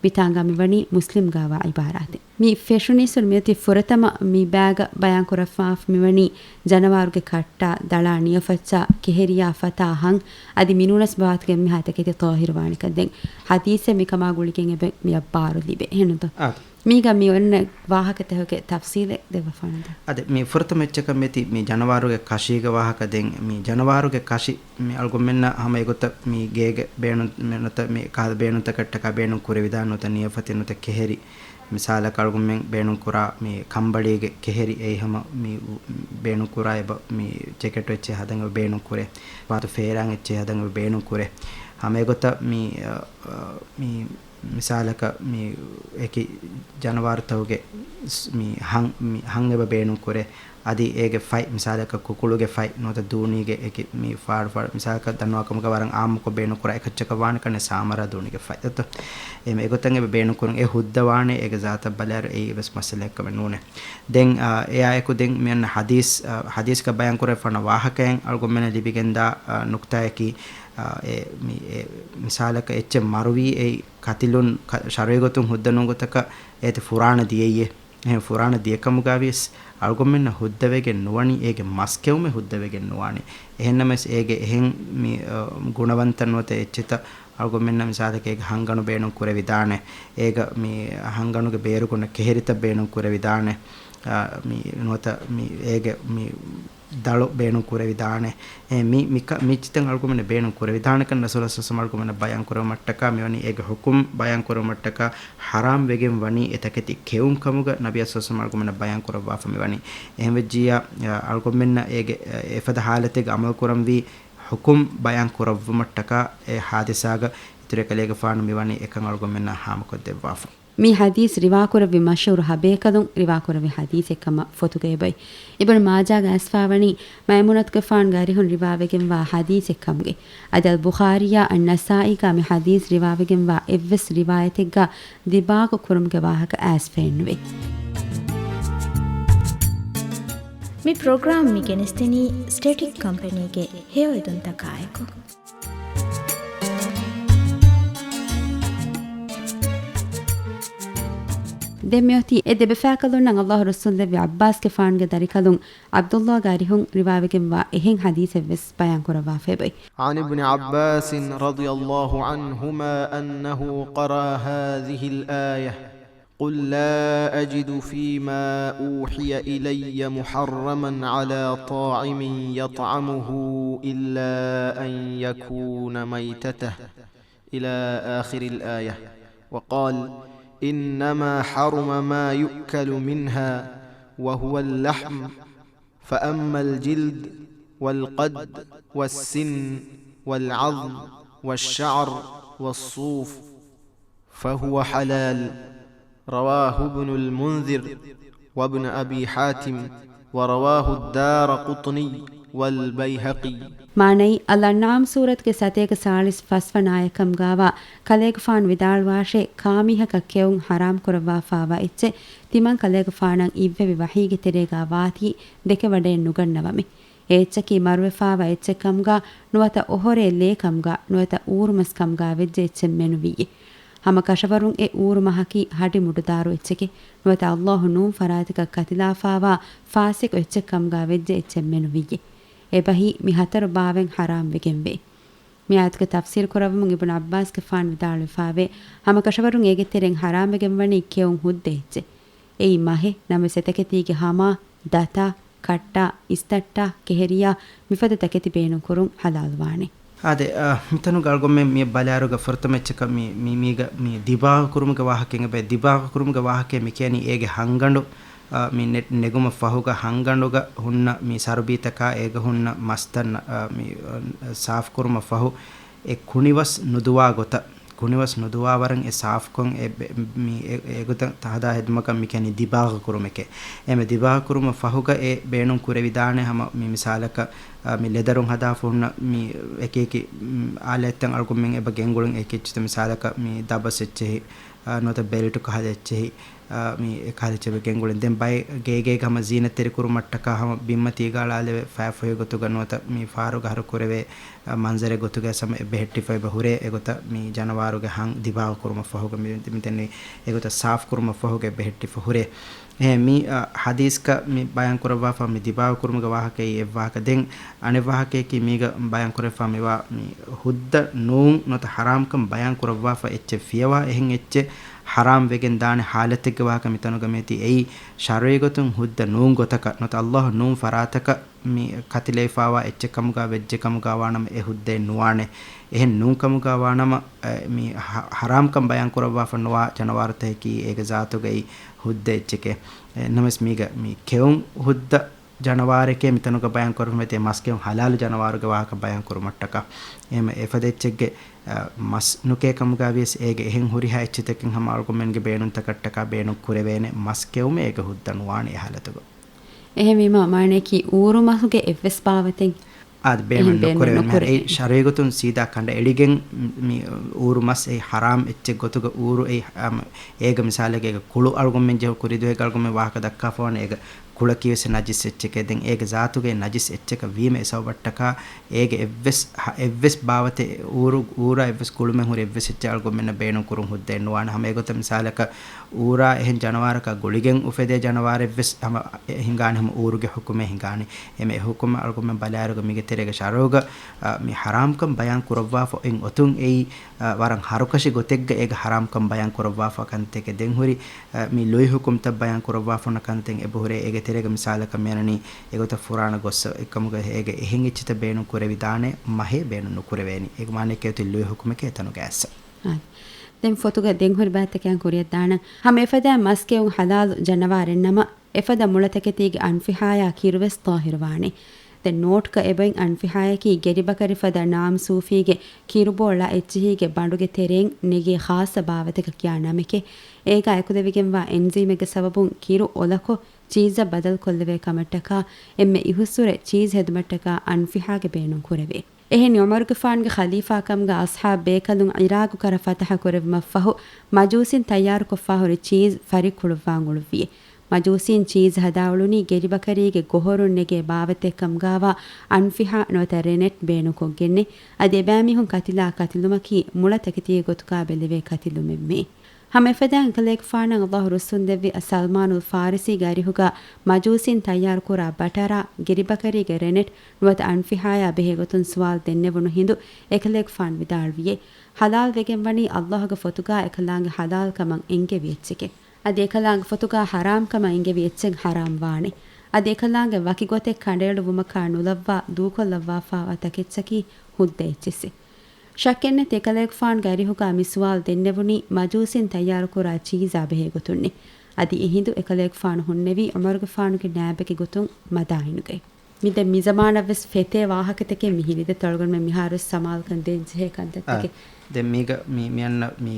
މިތާނގާ މިވަނީ މުސްލިމްގާވާ ޢިބާރާތެއް. މި ފެށުނީސްފުޅު މިއޮތީ ފުރަތަމަ މި ބައިގަ ބަޔާންކުރައްވާފަ މިވަނީ ޖަނަވާރުގެ ކައްޓާ، ދަޅާ، ނިޔަފައްޗާ، ކެހެރިޔާ ފަތާ ހަން، އަދި މިނޫނަސް ބާތުގެ މިހާ ތަކެތި ޠާހިރުވާނެކަން. ދެން ޙަދީޘެއް މިކަމާ ގުޅިގެން އެބަ މިއަށް ބާރު ލިބޭ. އެހެންތޯ؟ އާދެ. މީގަ މި އޮންނަ ވާހަކަތަކުގެ ތަފްސީލެއް ދެއްވަފާނަންތަ؟ އާދެ، މި ފުރަތަމަ އެއްޗަކަށް މިއޮތީ މި ޖަނަވާރުގެ ކަށީގެ ވާހަކަ. ދެން މި ޖަނަވާރުގެ ކަށި މި އަޅުގަނޑުމެންނަށް ހަމަ އެގޮތަށް މި ގޭގެ ބޭނުން، މި ނުވަތަ މި ކަހަލަ ބޭނުންތަކަށްޓަކާ ބޭނުން ކުރެވިދާނެ، ނުވަތަ ނިޔަފަތި ނުވަތަ ކެހެރި. މިސާލަކަށް އަޅުގަނޑުމެން ބޭނުން ކުރާ މި ކަނބަޅީގެ ކެހެރި އެއީ ހަމަ މި ބޭނުން ކުރާ އެބަ މި ޖެކެޓު އެއްޗެއް ހަދަން އެބަ ބޭނުން ކުރޭ. ވާތު ފޭރާން އެއްޗެއް ހަދަން އެބަ ބޭނުން ކުރޭ. ހަމަ އެގޮތަށް މި، އަ، އަ، މި މިސާލަކަށް މި އެކި ޖަނަވާރުތަކުގެ ސް-، މި ހަން، މި ހަން އެބަ ބޭނުން ކުރޭ. އަދި އޭގެ ފަތް، މިސާލަކަށް ކުކުޅުގެ ފަތް ނުވަތަ ދޫނީގެ އެކި މި ފާޑު ފާޑު، މިސާލަކަށް ދަންނަވާ ކަމުގަ ވަރަށް އާއްމުކޮށް ބޭނުން ކުރާ އެކައްޗަކަށް ވާނެ ކަންނޭ ސާމަރާ ދޫނީގެ ފަތް އެތަ؟ އެމެ އެގޮތަށް އެބަ ބޭނުން ކުރުން އެ ހުއްދަ ވާނެ، އޭގެ ޒާތަށް ބަލާއިރު އެއީ އެއްވެސް މައްސަލައެއް ކަމެއް ނޫނޭ. ދެން، އާ، އެއާއެކު ދެން މި އަންނަ ޙަދީޘް، އާ، ޙަދީޘްގަ ބަޔާން ކުރެވިފާނަ ވާހަކައިން އަޅުގަނޑުމެންނަށް ލިބިގެންދާ، އާ، ނުކްތާއަކީ، އާ، އެ، މި، އެ، މިސާލަކަށް އެއްޗެއް މަރުވީ އެއީ ކަތިލުން ކަ-، ޝަރުޢީ ގޮތުން ހުއްދަ ނޫން ގޮތަކަށް އޭތި ފުރާނަ ދިޔައީ. އެހެން ފުރާނަ ދިޔަކަމުގަވިޔަސް އަޅުގަނޑުމެންނަށް ހުއްދަވެގެން ނުވަނީ، އޭގެ މަސް ކެއުމެއް ހުއްދަވެގެން ނުވާނެ. އެހެންނަމަވެސް އޭގެ އެހެން މި، އަ، ގުނަވަންތައް ނުވަތަ އެއްޗިތައް އަޅުގަނޑުމެންނަށް މިސާލަކަށް އޭގެ ހަންގަނޑު ބޭނުން ކުރެވިދާނެ. އޭގަ މި ހަންގަނޑުގެ ބޭރުގަ އޮންނަ ކެހެރިތައް ބޭނުން ކުރެވިދާނެ. އަ، މި ނުވަތަ މި އޭގެ މި ދަޅު ބޭނުން ކުރެވިދާނެ. އެ، މި، މިކަ-، މިއްޗިތައް އަޅުގަނޑުމެން ބޭނުން ކުރެވިދާނެކަން ރަސޫލާ ޞައްލަﷲު ޢަލައިހި ވަސައްލަމަ އަޅުގަނޑުމެން ބަޔާން ކުރެވުމަށްޓަކާ މިވަނީ އޭގެ ޙުކުމް ބަޔާން ކުރެވުމަށްޓަކާ ޙަރާމް ވެގެން ވަނީ އެ ތަކެތި ކެއުން ކަމުގަ ނަބިއްޔާ ޞައްލަﷲު ޢަލައިހި ވަސައްލަމަ އަޅުގަނޑުމެން ބަޔާން ކުރައްވާފަ މިވަނީ. އެހެންވެއްޖިއްޔާ، އަ، އަޅުގަނޑުމެންނަށް އޭގެ، އެ، އެފަދަ ޙާލަތެއްގަ ޢަމަލު ކުރަންވީ ޙުކުމް ބަޔާން ކުރައްވުމަށްޓަކާ އެ ޙާދިސާގަ އިތުރު އެކަލޭގެފާނު މިވަނީ އެކަން އަޅުގަނޑުމެންނަށް ހާމަކޮށްދެއްވާފަ. މި ޙަދީޘް ރިވާކުރެއްވި މަޝްހޫރު ހަބޭކަލުން ރިވާކުރެއްވި ޙަދީޘެއްކަމަށް ފޮތުގައި އެބައޮތް. އިބްނު މާޖާގަ އައިސްފާވަނީ މައިމޫނަތުގެފާނުގެ އަރިހުން ރިވާވެގެންވާ ޙަދީޘެއްކަމުގެ. އަދި އަލްބުޚާރީއާ އައްނަސާއީގަ މި ޙަދީޘް ރިވާވެގެންވާ އެއްވެސް ރިވާޔަތެއްގަ ދިބާގު ކުރުމުގެ ވާހަކަ އައިސްފައެއްނުވޭ. މި ޕްރޮގްރާމް މި ގެނެސްދިނީ ސްޓެޓިކް ކަމްޕެނީގެ ހެޔޮއެދުންތަކާއެކު. ދެން މިއޮތީ އެ ދެބަފާކަލުންނަށް އައްލާހު ރަސޫލު ދެއްވި ޢައްބާސްގެފާނުގެ ދަރިކަލުން ޢަބްދުއްލާގެ އަރިހުން ރިވާވެގެންވާ އެހެން ޙަދީޘެއްވެސް ބަޔާން ކުރައްވާފައި އޮތް. عن ابن عباس رضي الله عنهما أنه قرأ هذه الآية: قل لا أجد فيما أوحي إلي محرما على طاعم يطعمه إلا أن يكون ميتة، إلى آخر الآية، وقال: إنما حرم ما يؤكل منها وهو اللحم، فأما الجلد والقد والسن والعظم والشعر والصوف، فهو حلال. رواه ابن المنذر وابن أبي حاتم، ورواه الدارقطني والبيهقي. މާނައީ، އަލްއަންޢާމް ސޫރަތުގެ ސަތޭކަ ސާޅީސް ފަސްވަނަ އާޔަތްކަމުގާވާ ކަލޭގެފާނު ވިދާޅުވާށޭ، ކާމީހަކަށް ކެއުން ޙަރާމް ކުރައްވާފާވާ އެއްޗެއް ތިމަން ކަލޭގެފާނަށް އިއްވެވި ވަޙީގެ ތެރޭގާ ވާތީ ދެކެވަޑައެއް ނުގަންނަވަމޭ. އެ އެއްޗަކީ މަރުވެފާވާ އެއްޗެއްކަމުގާ ނުވަތަ އޮހޮރޭ ލޭކަމުގާ ނުވަތަ އޫރުމަސްކަމުގާ ވެއްޖެ އެއްޗެއް މެނުވިއްޔޭ. ހަމަ ކަށަވަރުން އެ އޫރުމަހަކީ ހަޑި މުޑުދާރު އެއްޗެކޭ. ނުވަތަ އައްލާހު ނޫން ފަރާތަކަށް ކަތިލާފާވާ ފާސިޤު އެއްޗެއްކަމުގާ ވެއްޖެ އެއްޗެއް މެނުވިއްޔޭ. އެބަހީ މި ހަތަރު ބާވަތް ޙަރާމް ވެގެންވޭ. މި އާޔަތުގެ ތަފްސީރު ކުރައްވަމުން އިބްނު ޢައްބާސްގެފާނު ވިދާޅުވެފާވޭ، ހަމަކަށަވަރުން އޭގެ ތެރެއިން ޙަރާމްވެގެންވަނީ ކެއުން ހުއްދަ އެއްޗެއް. އެއީ މަހެއް، ނަމަވެސް އެތަކެތީގެ ހަމާ، ދަތާ، ކައްޓާ، އިސްތައްޓާ، ކެހެރިޔާ، މިފަދަ ތަކެތި ބޭނުންކުރުން ޙަލާލުވާނެ. އާދެ، އަ، މިތަނުގަ އަޅުގަނޑުމެން މި ބަލާއިރުގަ ފުރަތަމަ އެއްޗަކަށް މި، މި، މީގަ މި ދިބާގު ކުރުމުގެ ވާހަކައެއް އެބަ، ދިބާގު ކުރުމުގެ ވާހަކައެއް މި ކިޔަނީ އޭގެ ހަންގަނޑު، އަ، މި ނެ-، ނެގުމަށް ފަހުގަ ހަންގަނޑުގަ ހުންނަ މި ސަރުބީތަކާ އޭގަ ހުންނަ މަސްތައް ނަ-، އަ، މި، އަ، ސާފުކުރުމަށް ފަހު އެ ކުނިވަސް ނުދުވާ ގޮތަށް، ކުނިވަސް ނުދުވާވަރަށް އެ ސާފުކޮށް އެ ބެ-، މި އެ-، އެގޮތަށް ހަދާ ހެދުމަކަށް މި ކިޔަނީ ދިބާގު ކުރުމެކޭ. އެމެ ދިބާގު ކުރުމަށް ފަހުގަ އެ ބޭނުން ކުރެވިދާނެ ހަމަ މި މިސާލަކަށް، އަ، މި ލެދަރުން ހަދާފަ ހުންނަ މި އެކި އެކި، މް، އާލާތްތައް އަޅުގަނޑުމެން އެބަ ގެންގުޅުން އެކި އެއްޗިތައް މިސާލަކަށް މި ދަބަސް އެއްޗެހި، އަ، ނުވަތަ ބެލްޓު ކަހަލަ އެއްޗެހި، އާ، މި އެކަހަލަ އެއްޗެއް ވެގެން ގުޅެން. ދެން ބައެއް ގޭގޭގަ ހަމަ ޒީނަތްތެރި ކުރުމަށްޓަކާ ހަމަ ބިންމަތީގަ އަޅާލެވޭ ފައިފޮހެއް ގޮތުގަ ނުވަތަ މި ފާރުގަ އަހަރު ކުރެވޭ، އާ، މަންޒަރެއް ގޮތުގަ ހަމަ ބެހެއްޓިފައިބަ ހުރޭ. އެގޮތަށް މި ޖަނަވާރުގެ ހަން ދިބާވަ ކުރުމަށް ފަހުގަ މި، މިތަން އެގޮތަށް ސާފު ކުރުމަށް ފަހުގަ ބެހެއްޓިފަ ހުރޭ. އެހެން މި، އާ، ހަދީސްގަ މި ބަޔާން ކުރައްވާފަ މި ދިބާވަ ކުރުމުގެ ވާހަކައީ އެއްވާހަކަ. ދެން އަނެއް ވާހަކަޔަކީ މީގަ ބަޔާން ކުރެވިފާ މިވާ މި ހުއްދަ ނޫން ނުވަތަ ޙަރާމްކަން ބަޔާން ކުރައްވާފަ އެއްޗެއް ފިޔަވާ އެހެން އެއްޗެއް ޙަރާމް ވެގެން ދާނެ ޙާލަތެއްގެ ވާހަކަ މިތަނުގަ މިއޮތީ. އެއީ ޝަރުޢީ ގޮތުން ހުއްދަ ނޫން ގޮތަކަށް ނުވަތަ ﷲ ނޫން ފަރާތަކަށް މި ކަތިލައިފާވާ އެއްޗެއް ކަމުގަ ވެއްޖެ ކަމުގަ ވާނަމަ އެ ހުއްދައެއް ނުވާނެ. އެހެން ނޫން ކަމުގަ ވާނަމަ، އެ، މި ޙަ-، ޙަރާމްކަން ބަޔާން ކުރައްވާފަ ނުވާ ޖަނަވާރުތަކަކީ އޭގެ ޒާތުގައި ހުއްދަ އެއްޗެކޭ. އެ، ނަމަވެސް މީގަ މި ކެއުން ހުއްދަ ޖަނަވާރެކޭ މިތަނުގަ ބަޔާން ކުރަން މިއޮތީ މަސް ކެއުން ޙަލާލު ޖަނަވާރުގެ ވާހަކަ ބަޔާން ކުރުމަށްޓަކާ. އެހެން އެފަދަ އެއްޗެއްގެ، އަ، މަސް ނުކޭ ކަމުގަ ވިޔަސް އޭގެ އެހެން ހުރިހާ އެއްޗިތަކެއް ހަމަ އަޅުގަނޑުމެންގެ ބޭނުންތަކަށްޓަކާ ބޭނުން ކުރެވޭނެ މަސް ކެއުމެއް އޭގަ ހުއްދަ ނުވާނެ އެ ޙާލަތުގަ. އެހެންވީމަ މާނަޔަކީ އޫރު މަސްގެ އެއްވެސް ބާވަތެއް އާދެ، ބޭނުން އެހެން ބޭނުން ނުކުރެވޭނެ. ނުކުރެވޭނެ. އެ ޝަރުޢީ ގޮތުން ސީދާ ކަނޑަ އެޅިގެން މި އޫރު މަސް އެއީ ޙަރާމް އެއްޗެއް ގޮތުގަ އޫރު އެއީ، އަމ، އޭގަ މިސާލަކަށް އޭގަ ކުޅު އަޅުގަނޑުމެން ޖެހުނު ކުރިދުވަހެއްގަ އަޅުގަނޑުމެން ވާހަކަ ދައްކާފަވާނެ އޭގަ ކުޅަކީވެސް ނަޖިސް އެއްޗެކޭ. ދެން އޭގެ ޒާތުގައި ނަޖިސް އެއްޗަކަށް ވީމަ އެ ސަބަބަށްޓަކާ އޭގެ އެއްވެސް ހަ-، އެއްވެސް ބާވަތެއް އޫރު، އޫރާ އެއްވެސް ކުޅުމެއް ހުރި އެއްވެސް އެއްޗެއް އަޅުގަނޑުމެންނަށް ބޭނުން ކުރުން ހުއްދައެއް ނުވާނެ. ހަމަ އެގޮތަށް މިސާލަކަށް އޫރާ އެހެން ޖަނަވާރަކާ ގުޅިގެން އުފެދޭ ޖަނަވާރެއްވެސް ހަމަ އެ ހިނގާނެ ހަމަ އޫރުގެ ޙުކުމެއް ހިނގާނެ. އެމެ އެ ޙުކުމަށް އަޅުގަނޑުމެން ބަލާއިރުގަ މީގެ ތެރޭގަ ޝަރުޢުގަ، އަ، މި ޙަރާމްކަން ބަޔާން ކުރައްވާފަ އޮތް އޮތުން އެއީ، އަ، ވަރަށް ހަރުކަށި ގޮތެއްގަ އޭގަ ޙަރާމްކަން ބަޔާން ކުރައްވާފަ ކަންތަކެއް. ދެން ހުރި، އަ، މި ލުއި ޙުކުމްތައް ބަޔާން ކުރައްވާފަ އޮންނަ ކަންތައް އެބަހުރޭ. އޭގެ ތެރޭގަ މިސާލަކަށް މިއަންނަނީ އެގޮތަށް ފުރާނަ ގޮއްސަ އެކަމުގަ އޭގަ އެހެން އެއްޗިތައް ބޭނުން ކުރެވިދާނެ މަހޭ ބޭނުން ނުކުރެވޭނީ. އޭގެ މާނައަކީ އޮތީ ލުއި ޙުކުމެކޭ އެތަނުގަ އައިސް. އާ. ދެން ފޮތުގަ ދެން ހުރި ބައިތަކެއް ކުރިއަށް ދާނަން. ހަމަ އެފަދައިން މަސް ކެއުން ޙަލާލު ޖަނަވާރެއް ނަމަ، އެފަދަ މުޅަތަކެތީގެ އަންފިހާޔާ ކިރުވެސް ޠާހިރުވާނެ. ދެން ނޯޓްގަ އެބައިން އަންފިހާޔަކީ ގެރިބަކަރި ފަދަ ނާމް ސޫފީގެ ކިރުބޯޅަ އެއްޗިހީގެ ބަނޑުގެ ތެރެއިން ނެގޭ ޚާއްޞަ ބާވަތަކަށް ކިޔާ ނަމެކޭ. އޭގަ އެކުލެވިގެންވާ އެންޒީމެއްގެ ސަބަބުން ކިރު އޮލަކޮށް ޗީޒަށް ބަދަލުކޮށްލެވޭ ކަމަށްޓަކާ އެންމެ އިހުއްސުރެ ޗީޒް ހެދުމަށްޓަކާ އަންފިހާގެ ބޭނުން ކުރެވޭ. އެހެން ޢުމަރުގެފާނުގެ ޚަލީފާކަމުގަ އަޞްޙާބް ބޭކަލުން ޢިރާޤު ކަރަށް ފަތަޙަ ކުރެއްވުމަށްފަހު، މަޖޫސީން ތައްޔާރުކޮށްފާހުރި ޗީޒް ފަރިކުޅުއްވާން އުޅުއްވިއޭ. މަޖޫސީން ޗީޒް ހަދާއުޅުނީ ގެރިބަކަރީގެ ގޮހޮރުން ނެގޭ ބާވަތެއްކަމުގާވާ އަންފިހާ ނުވަތަ ރެނެޓް ބޭނުންކޮށްގެންނޭ. އަދި އެބައިމީހުން ކަތިލާ ކަތިލުމަކީ މުޅަ ތަކެތީގެ ގޮތުގާ ބެލެވޭ ކަތިލުމެއްމެ. ހަމަ އެފަދައިން އެކަލޭގެފާނަށް ﷲ ރުއްސުންދެއްވި ސަލްމާނުލް ފާރިސީގެ އަރިހުގަ މަޖޫސީން ތައްޔާރުކުރާ ބަޓަރާ ގެރިބަކަރީގެ ރެނެޓް ނުވަތަ އަންފިހާޔާ ބެހޭގޮތުން ސުވާލު ދެންނެވުނު ހިނދު އެކަލޭގެފާނު ވިދާޅުވިއޭ، ޙަލާލް ވެގެންވަނީ ﷲގެ ފޮތުގާ އެކަލާނގެ ޙަލާލްކަމަށް އެންގެވި އެއްޗެކޭ. އަދި އެކަލާނގެ ފޮތުގާ ޙަރާމްކަމަށް އެންގެވި އެއްޗެއް ޙަރާމް ވާނެ. އަދި އެކަލާނގެ ވަކި ގޮތެއް ކަނޑައެޅުއްވުމަކާ ނުލައްވާ ދޫކޮށްލައްވާފާވާ ތަކެއްޗަކީ ހުއްދަ އެއްޗިއްސެ. ޝައްކެއްނެތި އެކަލޭގެފާނުގެ އަރިހުގާ މި ސުވާލު ދެންނެވުނީ މަޖޫސީން ތައްޔާރުކުރާ ޗީޒާ ބެހޭގޮތުންނޭ. އަދި އެހިނދު އެކަލޭގެފާނު ހުންނެވީ ޢުމަރުގެފާނުގެ ނާއިބެއްގެ ގޮތުން މަދާއިނުގައި. މި ދެން މި ޒަމާނަށްވެސް ފެތޭ ވާހަކަތަކެއް މި ހިނިދަތި އަޅުގަނޑުމެން މިހާރުވެސް ސަމާލުކަން ދޭން ޖެހޭ ކަންތައްތަކެއް. އާ، ދެން މީގަ މި، މި އަންނަ މި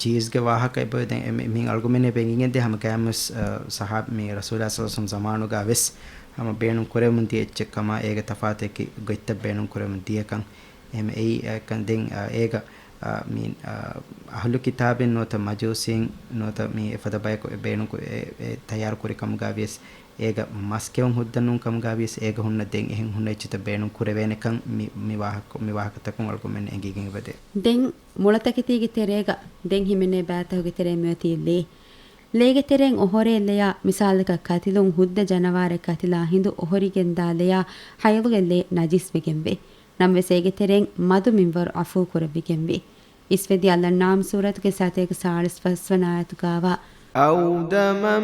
ޗީޒްގެ ވާހަކަ އެބައޮތް ދެން އެ މި، މިހެން އަޅުގަނޑުމެން އެބަ އެނގިގެންދޭ ހަމަ ގާމުސް، އަ، ސަހާބް މި ރަސޫލާ ޞައްލަﷲު ޢަލައިހި ވަސައްލަމް ޒަމާނުގާ ވެސް ހަމަ ބޭނުން ކުރެވެމުން ދިޔަ އެއްޗެއް ކަމާ އޭގެ ތަފާތެކި ގޮތްތައް ބޭނުން ކުރެވެމުން ދިޔަކަން. އެހެން އެއީ އެކަން ދެން، އަ، އޭގަ، އަ، މި، އަ، އަހުލު ކިތާބިން ނުވަތަ މަޖޫސީން ނުވަތަ މި އެފަދަ ބަޔަކު އެ ބޭނުން ކު-، އެ، އެ ތައްޔާރު ކުރި ކަމުގާ ވިޔަސް އޭގަ މަސް ކެއުން ހުއްދަ ނޫން ކަމުގާ ވިޔަސް އޭގަ ހުންނަ ދެން އެހެން ހުންނަ އެއްޗިތައް ބޭނުން ކުރެވޭނެކަން މި، މި ވާހަކަ، މި ވާހަކަތަކުން އަޅުގަނޑުމެން އެނގިގެން އެބަދޭ. ދެން މުޅަތަކެތީގެ ތެރޭގަ ދެން ހިމެނޭ ބައިތަކުގެ ތެރޭ މިއޮތީ ލޭ. ލޭގެ ތެރެއިން އޮހޮރޭ ލެޔާ، މިސާލަކަށް ކަތިލުން ހުއްދަ ޖަނަވާރެއް ކަތިލާ ހިނދު އޮހޮރިގެންދާ ލެޔާ ހައިޟުގެ ލޭ ނަޖިސްވެގެންވޭ. ނަމަވެސް އޭގެ ތެރެއިން މަދު މިންވަރު ޢަފޫ ކުރެވިގެންވޭ. އިސްވެދިޔަ އަލްއަންޢާމް ސޫރަތުގެ ސަތޭކަ ސާޅީސް ފަސްވަނަ އާޔަތުގާވާ، أو دما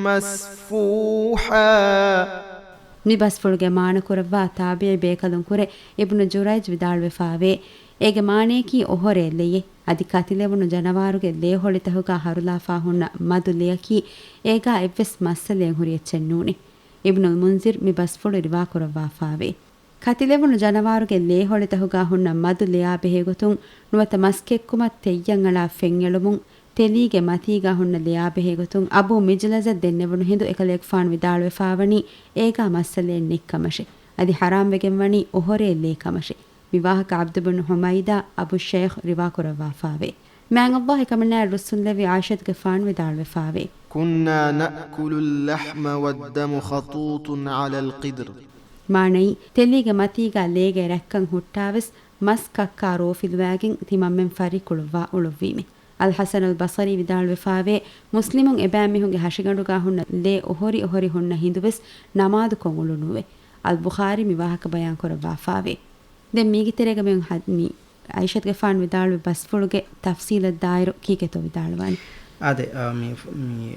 مسفوحا. މި ބަސްފުޅުގެ މާނަ ކުރައްވާ ތާބިޢީ ބޭކަލުން ކުރެ އިބްނު ޖުރައިޖް ވިދާޅުވެފާވޭ، އޭގެ މާނަޔަކީ އޮހޮރޭ ލެޔެއް، އަދި ކަތިލެވުނު ޖަނަވާރުގެ ލޭ ހޮޅިތަހުގާ ހަރުލާފާ ހުންނަ މަދު ލެޔަކީ އޭގާ އެއްވެސް މައްސަލައެއް ހުރި އެއްޗެއް ނޫނޭ. އިބްނުލް މުންޒިރް މި ބަސްފުޅު ރިވާކުރައްވާފާވޭ. ކަތިލެވުނު ޖަނަވާރުގެ ލޭ ހޮޅިތަހުގާ ހުންނަ މަދު ލެޔާ ބެހޭގޮތުން ނުވަތަ މަސް ކެއްކުމަށް ތެއްޔަށް އަޅާ ފެންއެޅުމުން ތެލީގެ މަތީގާ ހުންނަ ލެޔާ ބެހޭގޮތުން އަބޫ މިޖްލަޒަށް ދެންނެވުނު ހިނދު އެކަލޭގެފާނު ވިދާޅުވެފާވަނީ އޭގާ މައްސަލައެއް ނެތްކަމަށެ. އަދި ޙަރާމްވެގެންވަނީ އޮހޮރޭ ލޭ ކަމަށެ. މި ވާހަކަ ޢަބްދު ބުން ޙުމައިދާ އަބޫ ޝައިޚް ރިވާކުރައްވާފާވޭ. މާތް ﷲ އެކަމަނާއަށް ރުއްސުންލެއްވި ޢާއިޝަތުގެފާނު ވިދާޅުވެފާވޭ. كنا نأكل اللحم والدم خطوط على القدر. މާނައީ، ތެލީގެ މަތީގަ ލޭގެ ރަތްކަން ހުއްޓާވެސް، މަސް ކައްކާ ރޯފިލުވާގެން ތިމަންމެން ފަރިކުޅުއްވާ އުޅުއްވީމެ. އަލްޙަސަނުލް ބަޞަރީ ވިދާޅުވެފާވޭ، މުސްލިމުން އެބައިމީހުންގެ ހަށިގަނޑުގާ ހުންނަ ލޭ އޮހޮރި އޮހޮރި ހުންނަ ހިނދުވެސް ނަމާދުކޮށް އުޅުނުވެ. އަލްބުޚާރީ މި ވާހަކަ ބަޔާން ކުރައްވާފާވޭ. ދެން މީގެ ތެރޭގަ މި ހަ-، މި ޢާއިޝަތުގެފާނު ވިދާޅުވި ބަސްފުޅުގެ ތަފްޞީލަށް ދާއިރު ކީކޭތޯ ވިދާޅުވާނީ؟ އާދެ، އާ، މި، މި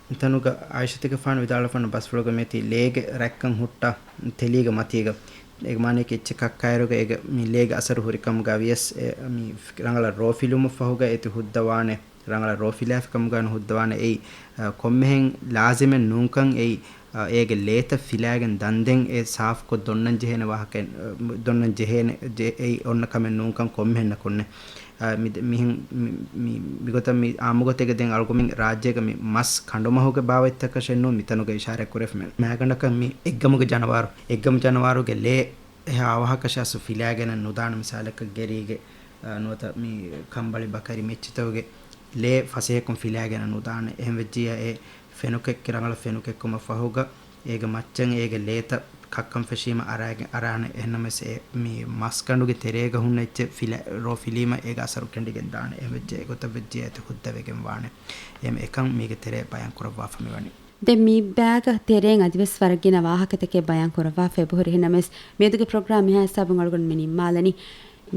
މިތަނުގަ ޢާއިޝަތުގެފާނު ވިދާޅުވާފާނު ބަސްފުޅުގަ މިއޮތީ ލޭގެ ރަތްކަން ހުއްޓާ ތެލީގެ މަތީގަ. އޭގެ މާނައަކީ އެއްޗެއް ކައްކާއިރުގަ އޭގެ މި ލޭގެ އަސަރު ހުރިކަމުގަ ވިޔަސް، އެ، މި ރަނގަޅަށް ރޯފިލުމަށް ފަހުގަ އޭތި ހުއްދަވާނެ، ރަނގަޅަށް ރޯފިލާފިކަމުގަ ނުހުއްދަވާނެ. އެއީ، އަ، ކޮންމެހެން ލާޒިމެއް ނޫންކަން އެއީ، އަ، އޭގެ ލޭތައް ފިލާގެން ދަންދެން އެ ސާފުކޮށް ދޮންނަން ޖެހޭނެ ވާހަކައެއް، އަ، ދޮންނަން ޖެހޭނެ، ޖެ-، އެއީ އޮންނަ ކަމެއް ނޫންކަން ކޮންމެހެންނަކުންނެ. އަ، މި-، މިހެން މި-، މި-، މިގޮތަށް މި އާއްމުގޮތެއްގަ ދެން އަޅުގަނޑުމެން ރާއްޖޭގަ މި މަސް ކަނޑުމަހުގެ ބާވަތްތަކަށެއް ނޫން މިތަނުގަ އިޝާރަތް ކުރެފަ މި މައިގަނޑަކަށް މި އެއްގަމުގެ ޖަނަވާރު، އެއްގަމު ޖަނަވާރުގެ ލޭ އެހާ އަވަހަކަށާސް ފިލާގެން ނުދާނެ. މިސާލަކަށް ގެރީގެ، އަ، ނުވަތަ މި ކަނބަޅި ބަކަރި މިއެއްޗިތަކުގެ ލޭ ފަސޭހަކޮށް ފިލާގެން ނުދާނެ. އެހެން ވެއްޖިއްޔާ އެ ފެނުކެއް-، ރަނގަޅަށް ފެނުކެއްކުމަށް ފަހުގަ އޭގެ މައްޗަށް އޭގެ ލޭތައް ކައްކަން ފެށީމަ އަރާގެ-، އަރާނެ. އެހެންނަމަވެސް އެ މި މަސްގަނޑުގެ ތެރޭގަ ހުންނަ އެއްޗެއް ފިލަ-، ރޯ ފިލީމަ އޭގެ އަސަރު ކެނޑިގެން ދާނެ. އެހެން ވެއްޖެ އެގޮތަށް ވެއްޖިއްޔާ އޭތި ހުއްދަވެގެން ވާނެ. އެހެން އެކަން މީގެ ތެރޭ ބަޔާން ކުރައްވާފަ މިވަނީ. ދެން މި ބާގަ ތެރޭން އަދިވެސް ވަރަށް ގިނަ ވާހަކަތަކެއް ބަޔާން ކުރައްވާފަ އެބަހުރި. އެހެންނަމަވެސް މިއަދުގެ ޕްރޮގްރާމް މިހާ ހިސާބުން އަޅުގަނޑު މި ނިންމާލަނީ.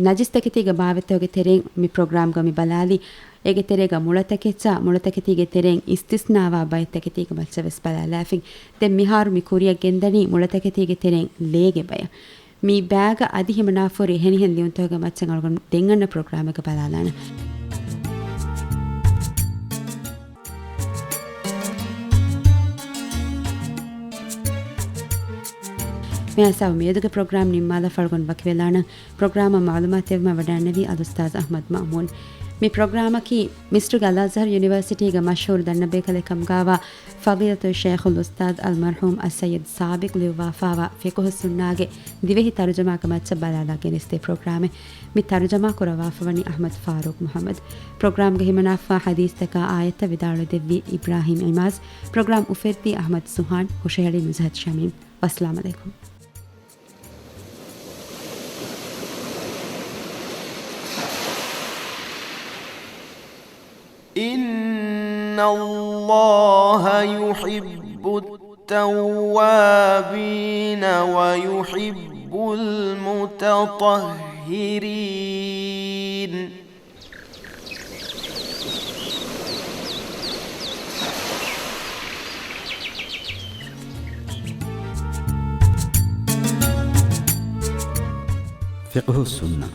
ނަޖިސްތަކެތީގެ ބާވަތްތަކުގެ ތެރެއިން މި ޕްރޮގްރާމްގަ މި ބަލާލީ. އޭގެ ތެރޭގަ މުޅަތަކެއްޗާ، މުޅަތަކެތީގެ ތެރެއިން އިސްތިސްނާވާ ބައެއް ތަކެތީގެ މައްޗަށް ވެސް ބަލާލާފިން. ދެން މިހާރު މި ކުރިއަށް ގެންދަނީ މުޅަތަކެތީގެ ތެރެއިން ލޭގެ ބަޔަށް. މި ބާގަ އަދި ހިމަނާފަ ހުރި އެހެނިހެން ލިޔުންތަކުގެ މައްޗަށް އަޅުގަނޑު ދެން އަންނަ ޕްރޮގްރާމެއްގަ ބަލާލާނަން. މިހާ ހިސާބުން މިއަދުގެ ޕްރޮގްރާމް ނިންމާލާފަ އަޅުގަނޑު ވަކިވެލާނަން. ޕްރޮގްރާމަށް މަޢުލޫމާތު ދެއްވުމަށް ވަޑައިގެންނެވީ އަލްއުސްތާޛު އަޙްމަދު މައުމޫން. މި ޕްރޮގްރާމަކީ މިސްރުގެ އަލްއަޒްހަރު ޔުނިވަރސިޓީގެ މަޝްހޫރު ދަންނަބޭކަލެއް ކަމުގައިވާ ފަޟީލަތު ޝޭޚުލް އުސްތާޛު އަލްމަރްޙޫމް އައްސައްޔިދު ސާބިޤް ލިޔުއްވާފައިވާ ފިޤުހުއްސުންނާގެ ދިވެހި ތަރުޖަމާގެ މައްޗަށް ބަލާލާ ގެނެސްދޭ ޕްރޮގްރާމެއް. މި ތަރުޖަމާ ކުރައްވާފަ ވަނީ އަޙްމަދު ފާރޫޤް މުޙައްމަދު. ޕްރޮގްރާމްގަ ހިމަނާފަ ޙަދީޘްތަކާ އާޔަތްތައް ވިދާޅުވެދެއްވީ އިބްރާހީމް އިމާޒް. ޕްރޮގްރާމް އުފެއްދީ އަޙްމަދު ސުހާން، ހުށަހެޅީ ނުޒްހަތު ޝަމީމް. ވައްސަލާމް ޢަލައިކުމް. إن الله يحب التوابين ويحب المتطهرين. ފިޤުހުއްސުންނަ.